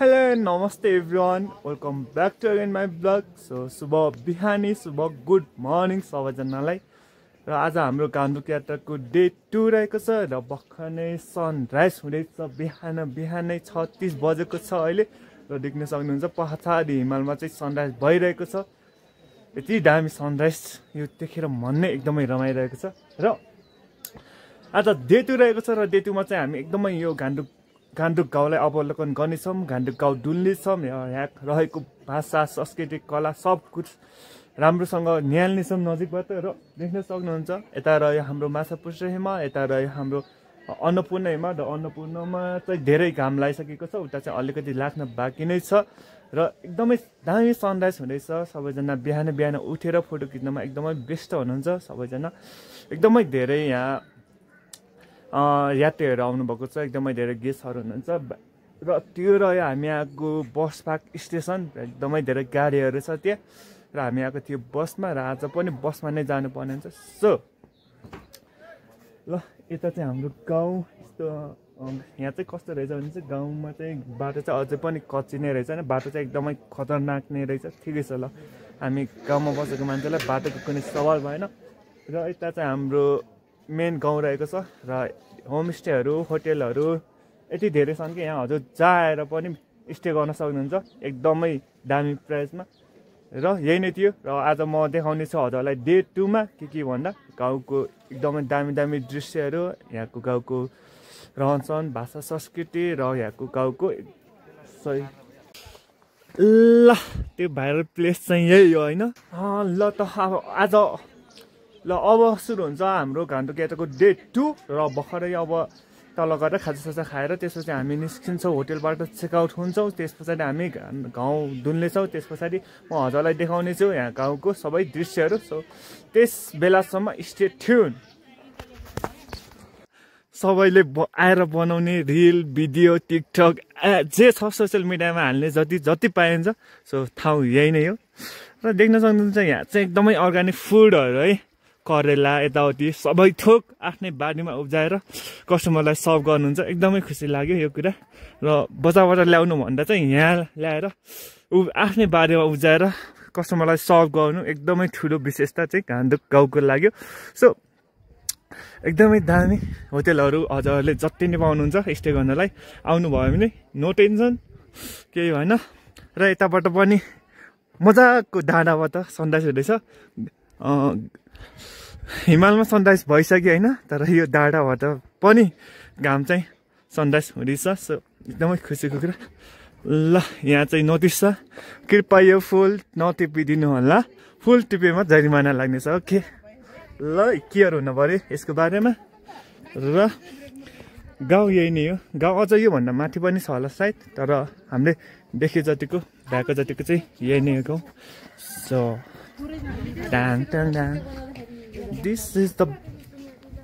Hello, namaste everyone. Welcome back to again my vlog. So, सुबह बिहानी सुबह good morning सबैजनालाई। र आज हाम्रो गान्तोक यात्राको डे 2 रहेको छ र भर्खरै सनराइज हुँदैछ। बिहानै 36 बजेको छ अहिले र देख्न सक्नुहुन्छ पछाडि हिमालमा चाहिँ सनराइज भइरहेको छ। यति दामी सनराइज यो देखेर मन नै एकदमै रमाइरहेको छ। र आज डे 2 रहेको छ र डे 2 मा चाहिँ हामी एकदमै यो गान्तोक गाउँलाई अवलोकन गर्नेछौँ। गान्तोक गाउँ डुल्नेछौँ। यहाँ रहेको भाषा संस्कृति कला सब कुछ राम्रोसँग निहाल्नेछौँ नजिकबाट। र देख्न सक्नुहुन्छ यता रह्यो हाम्रो माछापुच्छ्रे हिमा, यता रह्यो हाम्रो अन्नपूर्ण हिमा। र अन्नपूर्णमा चाहिँ धेरै घाम लागिसकेको छ, उता चाहिँ अलिकति लाग्न बाँकी नै छ। र एकदमै दामी सनराइज हुँदैछ। सबैजना बिहान उठेर फोटो खिच्नमा एकदमै व्यस्त हुनुहुन्छ। सबैजना एकदमै धेरै यहाँ यात्रीहरू आउनुभएको छ, एकदमै धेरै गेस्टहरू हुनुहुन्छ। र त्यो रह्यो हामी यहाँको बस पार्क स्टेसन, एकदमै धेरै गाडीहरू छ त्यहाँ। र हामी आएको थियो बसमा र आज पनि बसमा नै जानुपर्ने हुन्छ। सो ल यता चाहिँ हाम्रो गाउँ यस्तो यहाँ चाहिँ कस्तो रहेछ भने चाहिँ गाउँमा चाहिँ बाटो चाहिँ अझै पनि कच्ची नै रहेछ, होइन बाटो चाहिँ एकदमै खतरनाक नै रहेछ। ठिकै छ, ल हामी गाउँमा बसेको मान्छेलाई बाटोको कुनै सवाल भएन। र यता चाहिँ हाम्रो मेन गाउँ रहेको छ र होमस्टेहरू होटेलहरू यति धेरै छन् कि यहाँ हजुर जाएर पनि स्टे गर्न सक्नुहुन्छ एकदमै दामी प्राइसमा। र यही नै थियो। र आज म देखाउने छु हजुरलाई डे 2 मा के भन्दा गाउँको एकदमै दामी दृश्यहरू, यहाँको गाउँको रहनसहन भाषा संस्कृति र यहाँको गाउँको सही। ल त्यो भाइरल प्लेस चाहिँ यही हो, होइन? ल त आज अब सुरु हुन्छ हाम्रो गान्तोक यात्राको डे 2। र भर्खरै अब तल गएर खाजासाजा खाएर त्यसपछि हामी निस्किन्छौँ होटेलबाट, चेकआउट हुन्छौँ। त्यस पछाडि हामी गाउँ डुल्नेछौँ। त्यस पछाडि म हजुरलाई देखाउने छु यहाँ गाउँको सबै दृश्यहरू। सो त्यस बेलासम्म स्टे ट्युन। सबैले आएर बनाउने रिल भिडियो टिकटक जे छ सोसियल मिडियामा हाल्ने जति पाइन्छ। सो ठाउँ यही नै हो। र देख्न सक्नुहुन्छ यहाँ चाहिँ एकदमै अर्ग्यानिक फुडहरू है, करेला यताउति सबै थोक आफ्नै बारीमा उब्जाएर कस्टमरलाई सर्भ गर्नुहुन्छ। एकदमै खुसी लाग्यो यो कुरा। र बजारबाट ल्याउनु भन्दा चाहिँ यहाँ ल्याएर आफ्नै बारीमा उब्जाएर कस्टमरलाई सर्भ गर्नु एकदमै ठुलो विशेषता चाहिँ गान्तोक गाउँको लाग्यो। सो एकदमै दामी होटेलहरू हजुरहरूले जति नै पाउनुहुन्छ स्टे गर्नलाई। आउनुभयो भने नो टेन्सन, केही भएन। र यताबाट पनि मजाको डाँडाबाट सनराइज हुँदैछ। हिमालमा सनराइज भइसक्यो होइन, तर यो डाँडाबाट पनि घाम चाहिँ सनराइज हुँदैछ। सो एकदमै खुसीको कुरा। ल यहाँ चाहिँ नोटिस छ, कृपया यो फुल नटिपिदिनु होला, फुल टिपेमा जरिमाना लाग्नेछ। ओके ल केयर हुनु पऱ्यो यसको बारेमा। र गाउँ यही नै हो। गाउँ अझ योभन्दा माथि पनि छ होला सायद, तर हामीले देखे जतिको भएको जतिको चाहिँ यही नै हो गाउँ। So this is the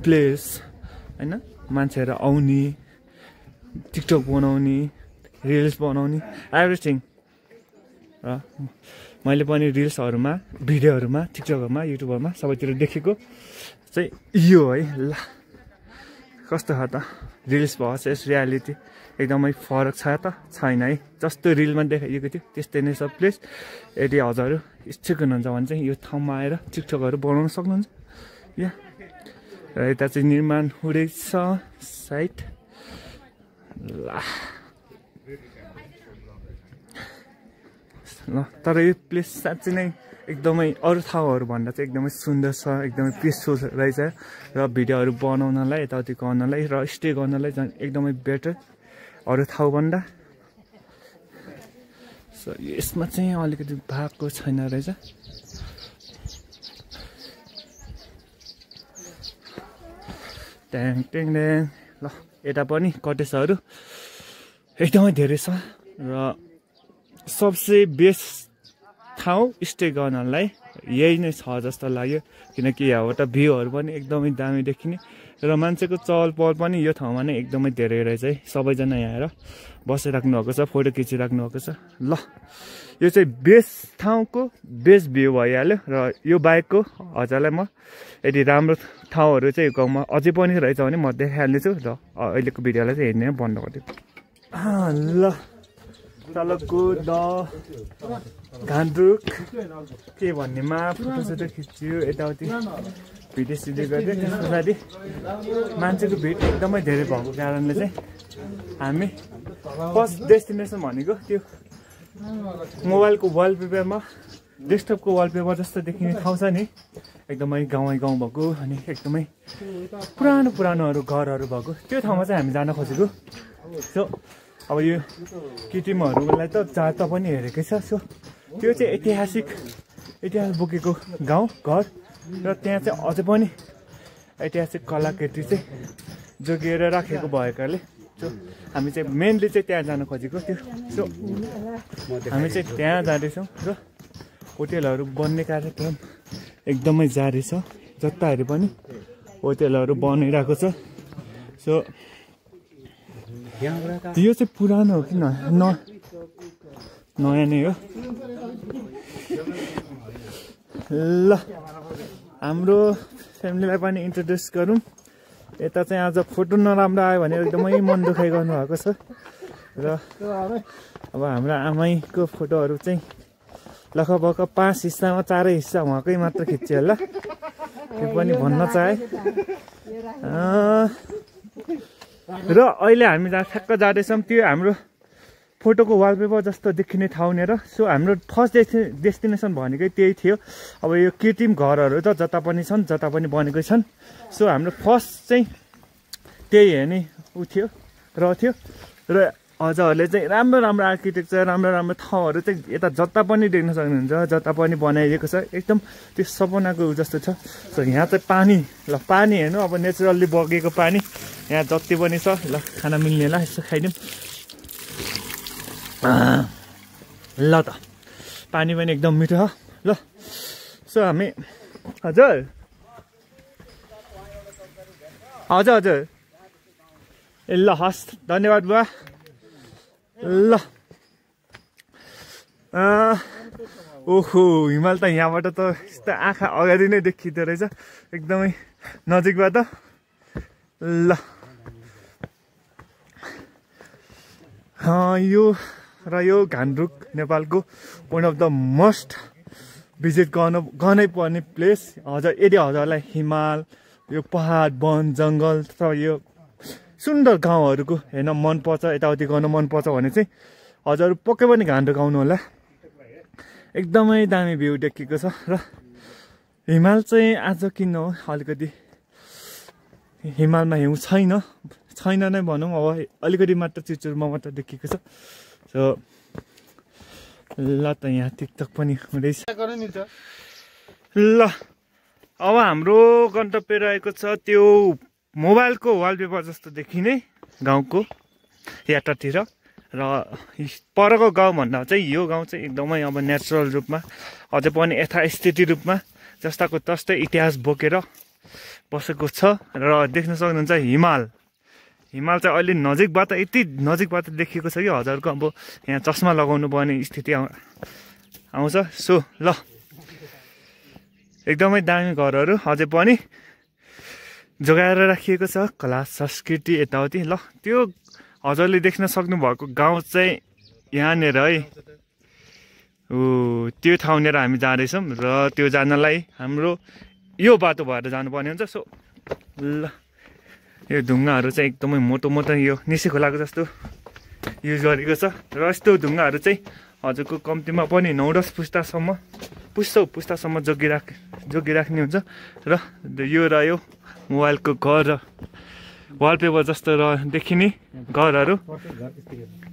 place, होइन? मान्छेहरू आउने, टिकटक बनाउने, रिल्स बनाउने, एभ्रिथिङ। र मैले पनि रिल्सहरूमा भिडियोहरूमा टिकटकहरूमा युट्युबहरूमा सबैतिर देखेको चाहिँ यो है। ल कस्तो छ त रिल्स भर्सेस रियालिटी, एकदमै फरक छ त छैन है? जस्तो रिलमा देखाइएको थियो त्यस्तै नै छ प्लेस। यदि हजुरहरू इच्छुक हुनुहुन्छ भने चाहिँ यो ठाउँमा आएर टिकटकहरू बनाउन सक्नुहुन्छ। या र यता चाहिँ निर्माण हुँदैछ साइड। ल तर यो प्लेस साँच्चै नै एकदमै अरू ठाउँहरू भन्दा चाहिँ एकदमै सुन्दर छ, एकदमै पिसफुल रहेछ। र भिडियोहरू बनाउनलाई यताउति गर्नलाई र स्टे गर्नलाई झन् एकदमै बेटर अरू ठाउँभन्दा। सो यसमा चाहिँ अलिकति भएको छैन रहेछ। ट्याङ ल यता पनि कटेजहरू एकदमै धेरै छ। र सबसे बेस्ट ठाउँ स्टे गर्नलाई यही नै छ जस्तो लाग्यो, किनकि यहाँबाट भ्यूहरू पनि एकदमै दामी देखिने। र मान्छेको चहल पहल पनि यो ठाउँमा नै एकदमै धेरै रहेछ है। सबैजना यहाँ आएर बसिराख्नु भएको छ, फोटो खिचिराख्नु भएको छ। ल यो चाहिँ बेस्ट ठाउँको बेस्ट भ्यू भइहाल्यो। र यो बाहेकको हजुरलाई म यदि राम्रो ठाउँहरू चाहिँ गाउँमा अझै पनि रहेछ भने म देखाइहाल्नेछु। र अहिलेको भिडियोलाई चाहिँ हेर्ने बन्द गरिदियो। ल तलको द घान्द्रुक के भन्नेमा फोटोसोटो खिच्यो यताउति भिडियो सिडियो गर्दै त्यस पछाडि मान्छेको भिड एकदमै धेरै भएको कारणले चाहिँ हामी फर्स्ट डेस्टिनेसन भनेको त्यो मोबाइलको वालपेपरमा डेस्कटपको वालपेपर जस्तो देखिने ठाउँ छ नि एकदमै गाउँ भएको अनि एकदमै पुरानोहरू घरहरू भएको त्यो ठाउँमा चाहिँ हामी जान खोजेको सो अब यो केटिमहरूलाई त जहाँ त पनि हेरेकै छ सो त्यो चाहिँ इतिहास बोकेको गाउँ घर र त्यहाँ चाहिँ अझै पनि ऐतिहासिक कलाकृति चाहिँ जोगिएर राखेको भएकाले सो हामी चाहिँ मेनली चाहिँ त्यहाँ जान खोजेको थियो सो हामी चाहिँ त्यहाँ जाँदैछौँ र होटेलहरू बन्ने कार्यक्रम एकदमै जारी छ जता हेरे पनि होटेलहरू बनिरहेको छ सो यो चाहिँ पुरानो हो कि नयाँ नै हो ल हाम्रो फ्यामिलीलाई पनि इन्ट्रोड्युस गरौँ यता चाहिँ आज फोटो नराम्रो आयो भने एकदमै मन दुखाइ गर्नुभएको छ र अब हाम्रो आमैको फोटोहरू चाहिँ लगभग 5 हिस्सामा 4 हिस्सा उहाँकै मात्र खिच्यो होला त्यो पनि भन्न चाहे र अहिले हामी जहाँ ठ्याक्क जाँदैछौँ त्यो हाम्रो फोटोको वालपेपर जस्तो देखिने ठाउँ र सो हाम्रो फर्स्ट डेस्टिनेसन भनेकै त्यही थियो अब यो कृत्रिम घरहरू त जता पनि छन् जता पनि बनेकै छन् सो हाम्रो फर्स्ट चाहिँ त्यही हेर्ने ऊ थियो र हजुरहरूले चाहिँ राम्रो आर्किटेक्चर राम्रो ठाउँहरू चाहिँ यता जता पनि देख्न सक्नुहुन्छ जता पनि बनाइएको छ एकदम त्यो सपनाको जस्तो छ सो यहाँ चाहिँ पानी हेर्नु अब नेचुरल्ली बगेको पानी यहाँ जति पनि छ ल खाना मिल्नेला यसो खाइदिउँ ल त पानी पनि एकदम मिठो हो ल सो हामी हजुर ए ल हस् धन्यवाद बुवा ल ओहो हिमाल त यहाँबाट त यस्तो आँखा अगाडि नै देखिँदो रहेछ एकदमै नजिकबाट ल यो घान्द्रुक नेपालको one of the must visit गर्नै पर्ने प्लेस यदि हजुरलाई हिमाल यो पहाड वन जङ्गल तथा यो सुन्दर गाउँहरूको हेर्न मनपर्छ यताउति गर्न मनपर्छ भने चाहिँ हजुर पक्कै पनि घान्द्रुक आउनु होला एकदमै दामी भ्यू देखिएको छ र हिमाल चाहिँ आज किन हो अलिकति हिमालमा हिउँ छैन नै भनौँ अब अलिकति मात्र चिचुरमा मात्र देखिएको छ सो ल त यहाँ टिकटक पनि हुँदैछ ल अब हाम्रो गन्तव्य रहेको छ त्यो मोबाइलको वालपेपर जस्तो देखिने गाउँको यात्रातिर र परको गाउँ भन्दा चाहिँ यो गाउँ चाहिँ एकदमै अब नेचुरल रूपमा अझै पनि यथास्थिति रूपमा जस्ताको तस्तै इतिहास बोकेर बसेको छ र देख्न सक्नुहुन्छ हिमाल चाहिँ अहिले नजिकबाट यति नजिकबाट देखिएको छ कि हजुरको अब यहाँ चस्मा लगाउनु पर्ने स्थिति आउँछ सो ल एकदमै दामी घरहरू अझै पनि जोगाएर राखिएको छ कला संस्कृति यताउति ल त्यो हजुरले देख्न सक्नुभएको गाउँ चाहिँ यहाँनिर है त्यो ठाउँनिर हामी जाँदैछौँ र त्यो जानलाई हाम्रो यो बाटो भएर जानुपर्ने हुन्छ सो ल यो ढुङ्गाहरू चाहिँ एकदमै मोटो यो निसी खोलाको जस्तो युज गरेको छ र यस्तो ढुङ्गाहरू चाहिँ हजुरको कम्तीमा पनि 9-10 पुस्तासम्म जोगिराख्ने हुन्छ र यो रह्यो मोबाइलको घर र वालपेपर जस्तो देखिने घरहरू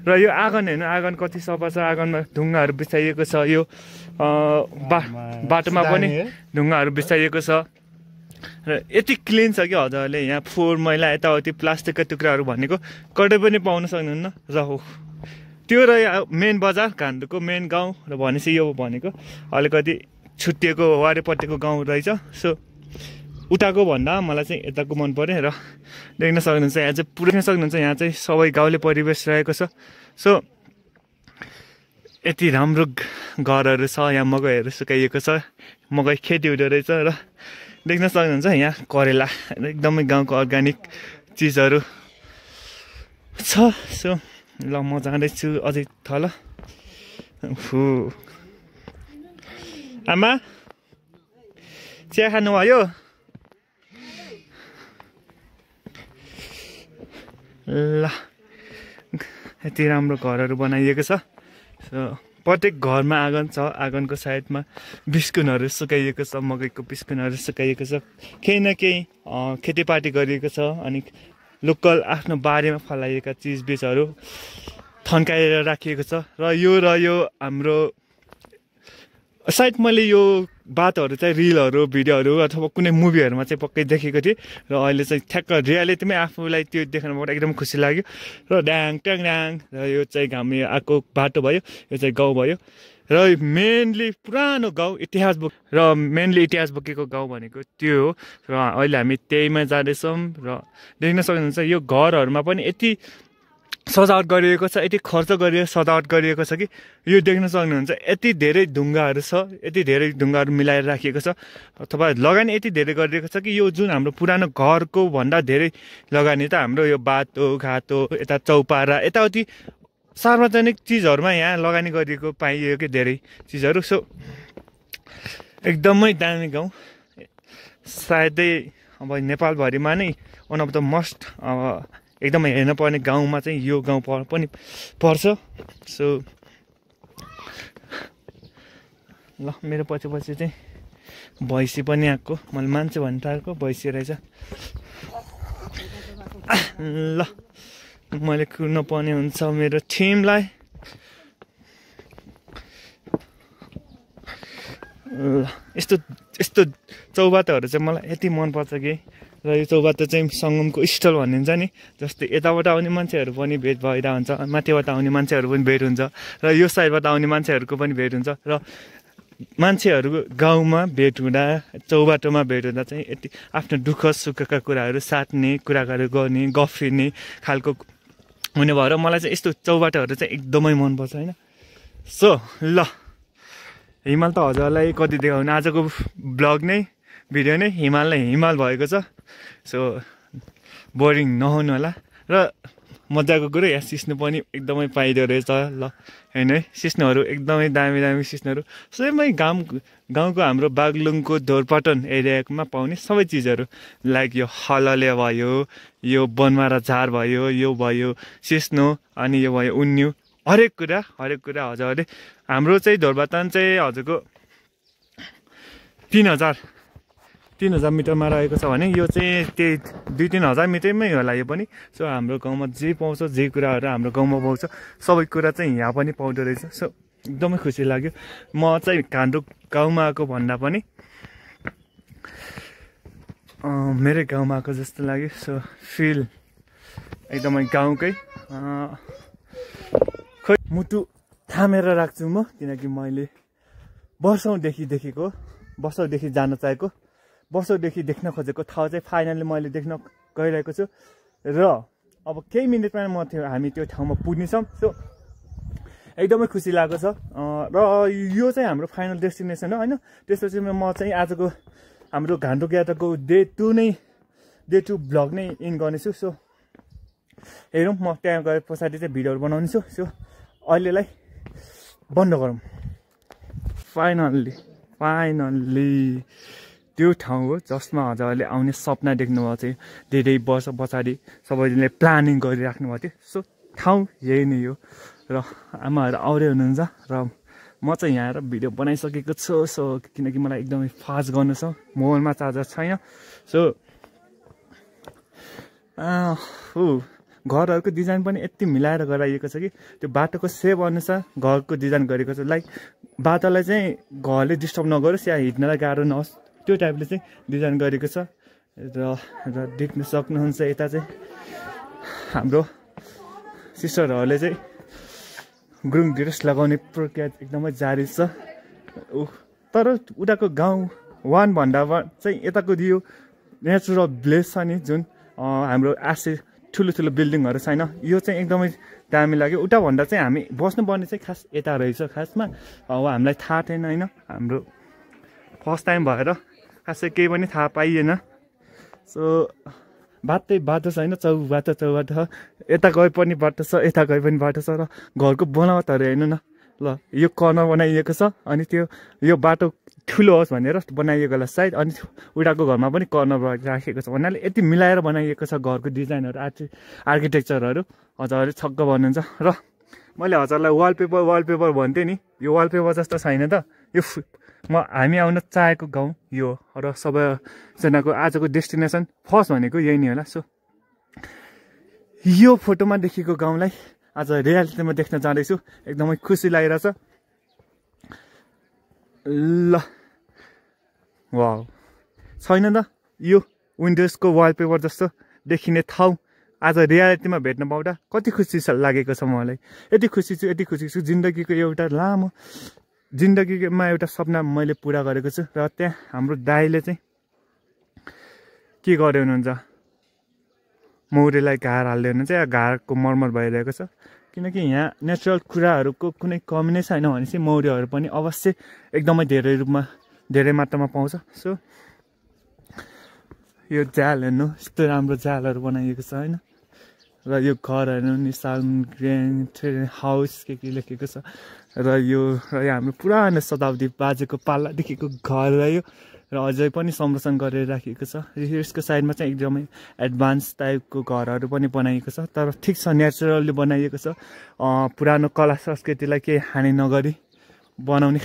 र यो आँगन हेर्नु आँगन कति सफा छ आँगनमा ढुङ्गाहरू बिछाइएको छ यो बाटोमा पनि ढुङ्गाहरू बिछाइएको छ र यति क्लिन छ कि हजुरहरूले यहाँ फोहोर मैला यताउति प्लास्टिकका टुक्राहरू भनेको कतै पनि पाउन सक्नुहुन्न र हो त्यो र मेन बजार घान्द्रुकको मेन गाउँ र भनेपछि यो भनेको अलिकति छुट्टिएको वारेपट्टिको गाउँ रहेछ सो उताको भन्दा मलाई चाहिँ यताको मन पर्यो र देख्न सक्नुहुन्छ यहाँ चाहिँ पुरै सक्नुहुन्छ यहाँ चाहिँ सबै गाउँले परिवेश रहेको छ सो यति राम्रो घरहरू छ यहाँ मकैहरू सुकाइएको छ मकै खेती हुँदो रहेछ र देख्न सक्नुहुन्छ यहाँ करेला एकदमै गाउँको अर्ग्यानिक चिजहरू छ सो ल म जाँदैछु अझै तल आमा चिया खानुभयो ल यति राम्रो घरहरू बनाइएको छ प्रत्येक घरमा आँगन छ आँगनको साइडमा बिस्कुनहरू सुकाइएको छ मकैको बिस्कुनहरू सुकाइएको छ केही न केही खेतीपाती गरिएको छ अनि लोकल आफ्नो बारीमा फलाइएका चिजबिजहरू थन्काएर राखिएको छ र यो हाम्रो सायद मैले यो बातहरू चाहिँ रिलहरू भिडियोहरू अथवा कुनै मुभीहरूमा चाहिँ पक्कै देखेको थिएँ र अहिले चाहिँ ठ्याक्क रियालिटीमै आफूलाई त्यो देख्नबाट एकदम खुसी लाग्यो र ड्याङ ट्याङ ड्याङ र यो चाहिँ हामी आएको बाटो भयो यो चाहिँ गाउँ भयो र मेनली पुरानो गाउँ इतिहास बोकेको गाउँ भनेको त्यो हो र अहिले हामी त्यहीमा जाँदैछौँ र देख्न सक्नुहुन्छ यो घरहरूमा पनि यति सजावट गरिएको छ यति खर्च गरिएको सजावट गरिएको छ कि यो देख्न सक्नुहुन्छ यति धेरै ढुङ्गाहरू छ यति धेरै ढुङ्गाहरू मिलाएर राखिएको छ अथवा लगानी यति धेरै गरिएको छ कि यो जुन हाम्रो पुरानो घरको भन्दा धेरै लगानी त हाम्रो यो बाटो घाटो यता चौपारा यताउति सार्वजनिक चिजहरूमा यहाँ लगानी गरिएको पाइयो कि धेरै चिजहरू सो एकदमै दामी गाउँ सायदै अब नेपालभरिमा नै वान अफ द मस्ट एकदमै हेर्न पर्ने गाउँमा चाहिँ यो गाउँ पनि पर्छ सो ल मेरो पछि चाहिँ भैँसी पनि आएको मैले मान्छे भन्नु थालेको भैँसी रहेछ ल मैले कुर्न पर्ने हुन्छ मेरो टिमलाई ल यस्तो चौबाटोहरू चाहिँ मलाई यति मनपर्छ कि र यो चौबाटो चाहिँ सङ्गमको स्थल भनिन्छ नि जस्तै यताबाट आउने मान्छेहरू पनि भेट भइरहेको हुन्छ माथिबाट आउने मान्छेहरू पनि भेट हुन्छ र यो साइडबाट आउने मान्छेहरूको पनि भेट हुन्छ र मान्छेहरू गाउँमा भेट हुँदा चौबाटोमा भेट हुँदा चाहिँ यति आफ्नो दुःख सुखका कुराहरू साट्ने कुराहरू गर्ने गफिर्ने खालको हुने भएर मलाई चाहिँ यस्तो चौबाटोहरू चाहिँ एकदमै मनपर्छ होइन सो ल हिमाल त हजुरलाई कति देखाउने आजको ब्लग नै भिडियो नै हिमाल भएको छ सो बोरिङ नहुनु होला र मजाको कुरो यहाँ सिस्नु पनि एकदमै पाइदो रहेछ ल होइन है सिस्नुहरू एकदमै दामी सिस्नुहरू सबैमै गाउँको हाम्रो बागलुङको ढोरपाटन एरियामा पाउने सबै चिजहरू लाइक यो हलले भयो यो बनमारा झार भयो यो भयो सिस्नु अनि यो भयो उन्यु हरेक कुरा हजुरहरूले हाम्रो चाहिँ ढोरपाटन चाहिँ हजुरको 3,000 मिटरमा रहेको छ भने यो चाहिँ त्यही 2-3 हजार मिटरमै होला यो पनि सो हाम्रो गाउँमा जे पाउँछ जे कुराहरू हाम्रो गाउँमा पाउँछ सबै कुरा चाहिँ यहाँ पनि पाउँदो रहेछ सो एकदमै खुसी लाग्यो म चाहिँ काण्डो गाउँमा आएको भन्दा पनि मेरै गाउँमा आएको जस्तो लाग्यो सो फिल एकदमै गाउँकै खोइ मुटु थामेर राख्छु म किनकि मैले वर्षौँदेखि जान चाहेको वर्षौँदेखि देख्न खोजेको ठाउँ चाहिँ फाइनली मैले देख्न गइरहेको छु र अब केही मिनटमा हामी त्यो ठाउँमा पुग्नेछौँ सो एकदमै खुसी लागेको छ र यो चाहिँ हाम्रो फाइनल डेस्टिनेसन हो होइन त्यसपछि म चाहिँ आजको हाम्रो घान्डो यात्राको डे 2 ब्लग नै इन गर्नेछु सो हेरौँ म त्यहाँ गए पछाडि चाहिँ भिडियोहरू बनाउने छु सो अहिलेलाई बन्द गरौँ फाइनल्ली त्यो ठाउँ हो जसमा हजुरहरूले आउने सपना देख्नुभएको थियो धेरै वर्ष पछाडि सबैले प्लानिङ गरिराख्नु भएको थियो सो ठाउँ यही नै हो र आमाहरू आउँदै हुनुहुन्छ र म चाहिँ यहाँ आएर भिडियो बनाइसकेको छु सो किनकि मलाई एकदमै फास्ट गर्नु छ मोबाइलमा चार्जर छैन सो घरहरूको डिजाइन पनि यति मिलाएर गराइएको छ कि त्यो बाटोको सेप अनुसार घरको डिजाइन गरेको छ लाइक बाटोलाई चाहिँ घरले डिस्टर्ब नगरोस् या हिँड्नलाई गाह्रो नहोस् त्यो टाइपले चाहिँ डिजाइन गरेको छ र देख्न सक्नुहुन्छ यता चाहिँ हाम्रो सिस्टरहरूले चाहिँ गुरुङ ड्रेस लगाउने प्रक्रिया एकदमै जारी छ तर उताको गाउँ भन्दा चाहिँ यताको यो नेचुरल प्लेस छ नि जुन हाम्रो ठुलो बिल्डिङहरू छैन यो चाहिँ एकदमै दामी लाग्यो उता भन्दा चाहिँ हामी बस्नुपर्ने चाहिँ खास यता रहेछ खासमा अब हामीलाई थाहा थिएन होइन हाम्रो फर्स्ट टाइम भएर खासै केही पनि थाहा पाइएन सो बाटो छैन, चौबाटो यता गए पनि बाटो छ, यता गए पनि बाटो छ। र घरको बनावटहरू हेर्नु न ल, यो कर्नर बनाइएको छ, अनि त्यो यो बाटो ठुलो होस् भनेर बनाइएको होला सायद, अनि उडाको घरमा पनि कर्नर राखेको छ भन्नाले यति मिलाएर बनाइएको छ घरको डिजाइनहरू, आर्किटेक्चरहरू। हजुरहरूले छक्क भन्नुहुन्छ। र मैले हजुरलाई वालपेपर भन्थेँ नि, यो वालपेपर जस्तो छैन त, यो हामी आउन चाहेको गाउँ यो हो। र सबैजनाको आजको डेस्टिनेसन फर्स्ट भनेको यही नै होला। सो यो फोटोमा देखेको गाउँलाई आज रियालिटीमा देख्न जाँदैछु, एकदमै खुसी लागिरहेछ। ल वाउ, छैन त यो विन्डोजको वालपेपर जस्तो देखिने ठाउँ आज रियालिटीमा भेट्न पाउँदा कति खुसी लागेको छ मलाई। यति खुसी छु। जिन्दगीको जिन्दगीमा एउटा सपना मैले पुरा गरेको छु। र त्यहाँ हाम्रो दाइले चाहिँ के गर्दै हुनुहुन्छ, मौरीलाई घार हाल्दै हुनुहुन्छ, या घारको मर्मर भइरहेको छ। किनकि यहाँ नेचुरल कुराहरूको कुनै कमी नै छैन भने चाहिँ मौरीहरू पनि अवश्य एकदमै धेरै मात्रामा पाउँछ। सो यो जाल हेर्नु, यस्तो राम्रो जालहरू बनाइएको छ होइन। र यो घरहरू निसाल ग्रेन्ड हाउस के लेखेको छ। र यो हाम्रो पुरानो शताब्दी बाजेको पालादेखिको घर रह्यो, र अझै पनि संरक्षण गरेर राखिएको छ। यसको साइडमा चाहिँ एकदमै एडभान्स टाइपको घरहरू पनि बनाइएको छ, तर ठिक छ, नेचुरली बनाइएको छ। पुरानो कला संस्कृतिलाई केही हानि नगरी बनाउने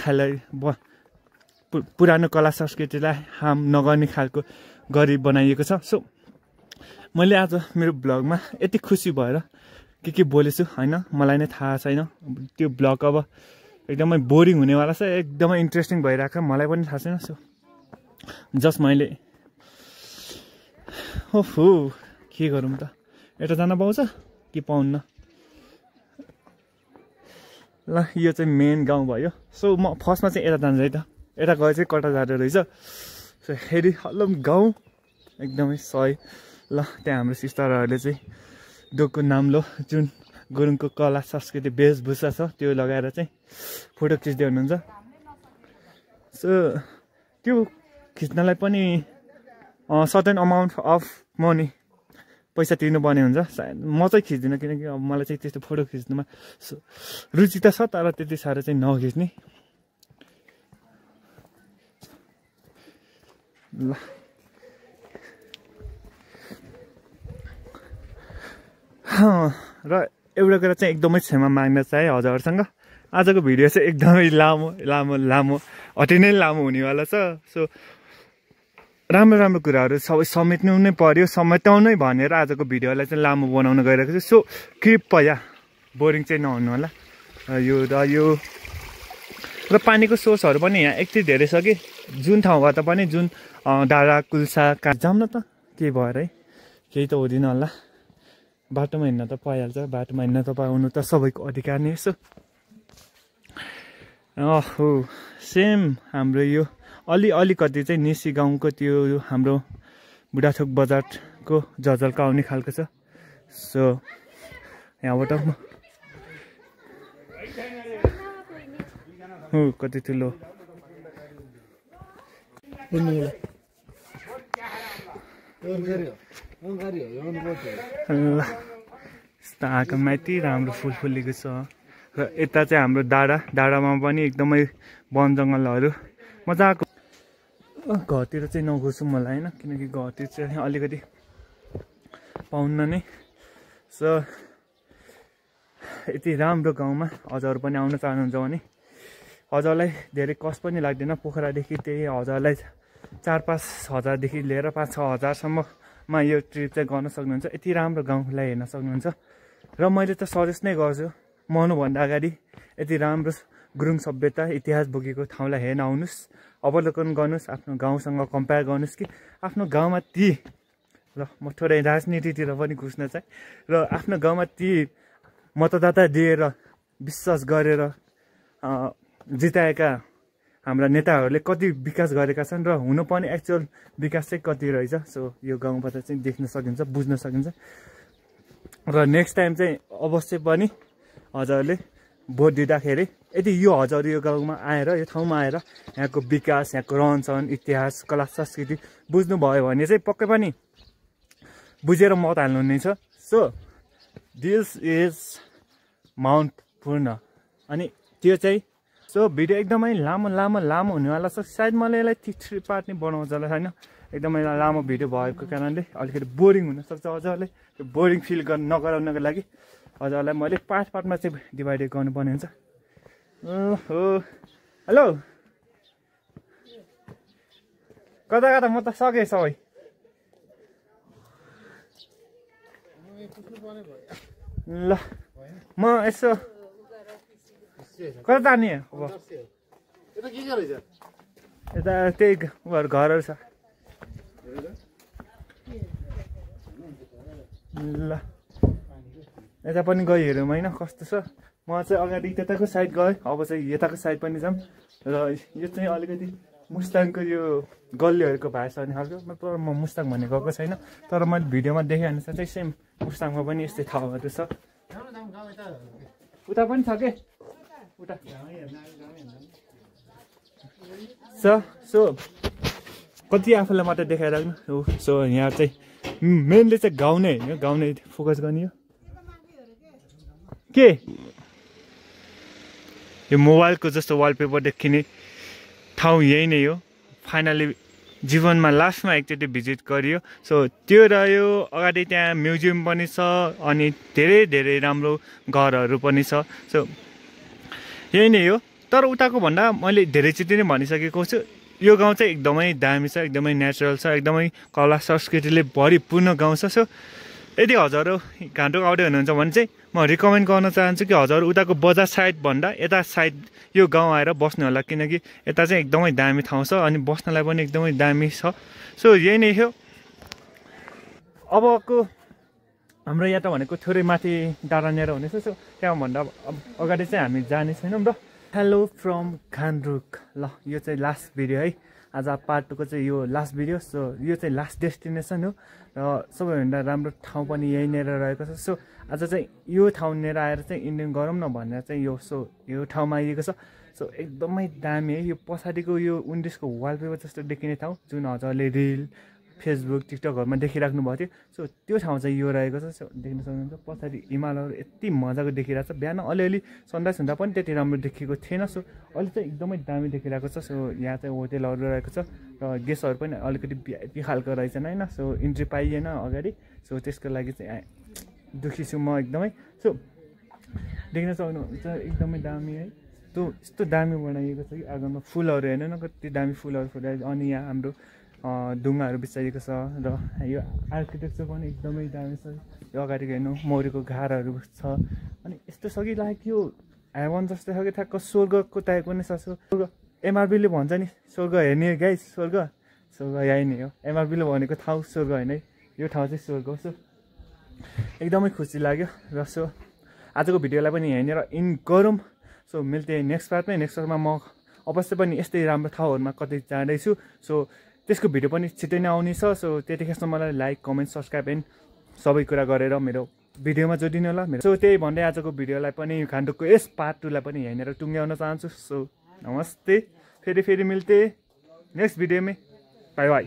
पुरानो कला संस्कृतिलाई हार्म नगर्ने खालको गरी बनाइएको छ। सो मैले आज मेरो ब्लगमा यति खुसी भएर के बोलेछु होइन, मलाई नै थाहा छैन। त्यो ब्लग अब एकदमै बोरिङ हुनेवाला छ, एकदमै इन्ट्रेस्टिङ भइरहेको मलाई पनि थाहा छैन। सो जस्ट मैले ओहो के गरौँ त, यता जान पाउँछ कि पाउन्न। ल यो चाहिँ मेन गाउँ भयो। सो म फर्स्टमा चाहिँ यता जान्छ है त, यता गए चाहिँ कता जाँदो रहेछ। सो हेरी हल्लम गाउँ एकदमै सही। ल त्यहाँ हाम्रो सिस्टरहरूले चाहिँ डोको नाम्लो जुन गुरुङको कला संस्कृति वेशभूषा छ त्यो लगाएर चाहिँ फोटो खिच्दै हुनुहुन्छ। सो त्यो खिच्नलाई पनि सर्टेन अमाउन्ट अफ मनी पैसा तिर्नुपर्ने हुन्छ सायद। म चाहिँ खिच्दिनँ किनकि अब मलाई चाहिँ त्यस्तो फोटो खिच्नुमा रुचि त छ, तर त्यति साह्रो चाहिँ नखिच्ने। ल र एउटा कुरा चाहिँ एकदमै क्षमा माग्न चाहे हजुरहरूसँग, आजको भिडियो चाहिँ एकदमै लामो अति नै लामो हुनेवाला छ। सो राम्रो कुराहरू सबै समेट्नु नै पर्यो, समेटाउनै भनेर आजको भिडियोलाई चाहिँ लामो बनाउन गइरहेको छु। सो कृपया बोरिङ चाहिँ नहुनु होला। र पानीको सोर्सहरू पनि यहाँ यति धेरै छ कि जुन ठाउँबाट पनि जुन डाँडा कुल्सा जाऊँ न त, के भएर है, केही त हुँदैन होला। बाटोमा हिँड्न त पाइहाल्छ, बाटोमा हिँड्न त पाउनु त सबैको अधिकार नै यसो। ओहो सेम हाम्रो यो अलिकति चाहिँ निसी गाउँको त्यो हाम्रो बुढाथोक बजारको झझल्का आउने खालको छ। सो यहाँबाट कति ठुलो आएको माथि राम्रो फुल फुलेको छ। र यता चाहिँ हाम्रो डाँडामा पनि एकदमै वन जङ्गलहरू मजाको। घरतिर चाहिँ नघुसौँ मलाई होइन, किनकि घरतिर चाहिँ अलिकति पाउन्न नै। सो यति राम्रो गाउँमा हजुरहरू पनि आउन चाहनुहुन्छ भने हजुरलाई धेरै कस्ट पनि लाग्दैन। पोखरादेखि त्यही हजुरलाई 4-5 हजारदेखि लिएर 5-6 हजारसम्ममा यो ट्रिप चाहिँ गर्न सक्नुहुन्छ। यति राम्रो गाउँलाई हेर्न सक्नुहुन्छ। र मैले त सजेस्ट नै गर्छु, मर्नुभन्दा अगाडि यति राम्रो गुरुङ सभ्यता इतिहास बोकेको ठाउँलाई हेर्न आउनुहोस्, अवलोकन गर्नुहोस्, आफ्नो गाउँसँग कम्पेयर गर्नुहोस् कि आफ्नो गाउँमा ती, ल म थोरै राजनीतितिर पनि घुस्न चाहिँ, र आफ्नो गाउँमा ती मतदाता दिएर विश्वास गरेर जिताएका हाम्रा नेताहरूले कति विकास गरेका छन् र हुनुपर्ने एक्चुअल विकास चाहिँ कति रहेछ। सो यो गाउँबाट चाहिँ देख्न सकिन्छ, बुझ्न सकिन्छ। र नेक्स्ट टाइम चाहिँ अवश्य पनि हजुरहरूले भोट दिँदाखेरि यदि यो हजुर यो गाउँमा आएर, यो ठाउँमा आएर यहाँको विकास, यहाँको रहनसहन, इतिहास, कला संस्कृति बुझ्नुभयो भने चाहिँ पक्कै पनि बुझेर मत हाल्नु हुनेछ। सो दिस इज माउन्ट पूर्ण अनि त्यो चाहिँ सो भिडियो एकदमै लामो हुनेवाला छ। सायद मैले यसलाई 3 पार्ट नै बनाउँछ होला होइन, एकदमै लामो भिडियो भएको कारणले अलिकति बोरिङ हुनसक्छ। अझले त्यो बोरिङ फिल नगराउनको लागि अझलाई मैले पार्टमा चाहिँ डिभाइड गर्नुपर्ने हुन्छ। ओहो हेलो कता म त सकेँ सबै। ल म यसो कता जाने अब यता त्यही उनीहरू घरहरू छ। ल यता पनि गइ हेरौँ होइन कस्तो छ। म चाहिँ अगाडि त्यताको साइड गएँ, अब चाहिँ यताको साइड पनि जाऊँ। र यो चाहिँ अलिकति मुस्ताङको यो गल्लीहरूको भाइ छ भने खालको। तर म मुस्ताङ भन्ने गएको छैन, तर मैले भिडियोमा देखेँ अनुसार चाहिँ सेम मुस्ताङमा पनि यस्तै ठाउँहरू छ। उता पनि छ के उता सो कति आफूलाई मात्रै देखाइराख्नु। सो यहाँ चाहिँ मेनली चाहिँ गाउँ नै होइन, गाउँ नै फोकस गर्ने हो। के यो मोबाइलको जस्तो वालपेपर देखिने ठाउँ यही नै हो। फाइनली जीवनमा लास्टमा एकचोटि भिजिट गरियो। सो त्यो रह्यो। अगाडि त्यहाँ म्युजियम पनि छ अनि धेरै राम्रो घरहरू पनि छ। सो यही नै हो। तर उताको भन्दा मैले धेरैचोटि नै भनिसकेको छु, यो गाउँ चाहिँ एकदमै दामी छ, एकदमै नेचुरल छ, एकदमै कला संस्कृतिले भरिपूर्ण गाउँ छ। सो यदि हजुरहरू घाटोक आउँदै हुनुहुन्छ भने चाहिँ म रिकमेन्ड गर्न चाहन्छु कि हजुरहरू उताको बजार साइड भन्दा यता साइड यो गाउँ आएर बस्नु होला, किनकि यता चाहिँ एकदमै दामी ठाउँ छ अनि बस्नलाई पनि एकदमै दामी छ। सो यही नै हो। अबको हाम्रो यात्रा भनेको थोरै माथि डाँडानेर हुनेछ। सो त्यहाँभन्दा अगाडि चाहिँ हामी जाने छैनौँ र। Hello from Ghandruk. ल यो चाहिँ लास्ट भिडियो है, आज पार्ट 2 को चाहिँ यो लास्ट भिडियो। सो यो चाहिँ लास्ट डेस्टिनेसन हो र सबैभन्दा राम्रो ठाउँ पनि यहीँनिर रहेको छ। सो आज चाहिँ यो ठाउँनिर आएर चाहिँ इन्डियन गरौँ न भनेर चाहिँ यो ठाउँमा आइएको छ। सो एकदमै दामी है। यो पछाडिको यो 19को वालपेपर जस्तो देखिने ठाउँ जुन हजुरले रिल फेसबुक टिकटकहरूमा देखिराख्नु भएको थियो। सो त्यो ठाउँ चाहिँ यो रहेको छ। सो देख्न सक्नुहुन्छ पछाडि हिमालहरू यति मजाको देखिरहेको छ। बिहान अलिअलि सनराइज हुँदा पनि त्यति राम्रो देखिएको थिएन। सो अहिले चाहिँ एकदमै दामी देखिरहेको छ। सो यहाँ चाहिँ होटेलहरू रहेको छ र गेस्टहरू पनि अलिकति भिआइपी खालको रहेछन् होइन। सो इन्ट्री पाइएन अगाडि। सो त्यसको लागि चाहिँ दुखी छु म एकदमै। सो देख्न सक्नुहुन्छ एकदमै दामी है। यस्तो दामी बनाइएको छ कि आँगनमा फुलहरू हेर्नु न कति दामी फुलहरू फुलाइएको। अनि यहाँ हाम्रो ढुङ्गाहरू बिछाइएको छ र यो आर्किटेक्चर पनि एकदमै दामी छ। यो अगाडिको हेर्नु मौरीको घारहरू छ अनि यस्तो छ कि लाइक यो हेभन जस्तो छ कि ठ्याक्क स्वर्गको टाइपको नै छ। स्वर्ग एमआरबीले भन्छ नि स्वर्ग हेर्ने गाइस, स्वर्ग यही नै हो। एमआरबीले भनेको ठाउँ स्वर्ग होइन है, यो ठाउँ चाहिँ स्वर्ग हो। सो एकदमै खुसी लाग्यो र सो आजको भिडियोलाई पनि यहीँनिर इन गरौँ। सो मिल्थे नेक्स्ट पार्टमा म अवश्य पनि यस्तै राम्रो ठाउँहरूमा कतै जाँदैछु। सो त्यसको भिडियो पनि छिट्टै नै आउने छ। सो त्यतिखेरसम्म मलाई लाइक कमेन्ट सब्सक्राइब एन्ड सबै कुरा गरेर मेरो भिडियोमा जोडिनु होला। सो त्यही भन्दै आजको भिडियोलाई पनि घाटोकको यस पार्ट 2 लाई पनि यहीँनिर टुङ्ग्याउन चाहन्छु। सो नमस्ते, फेरि मिल्थे नेक्स्ट भिडियोमा। By by.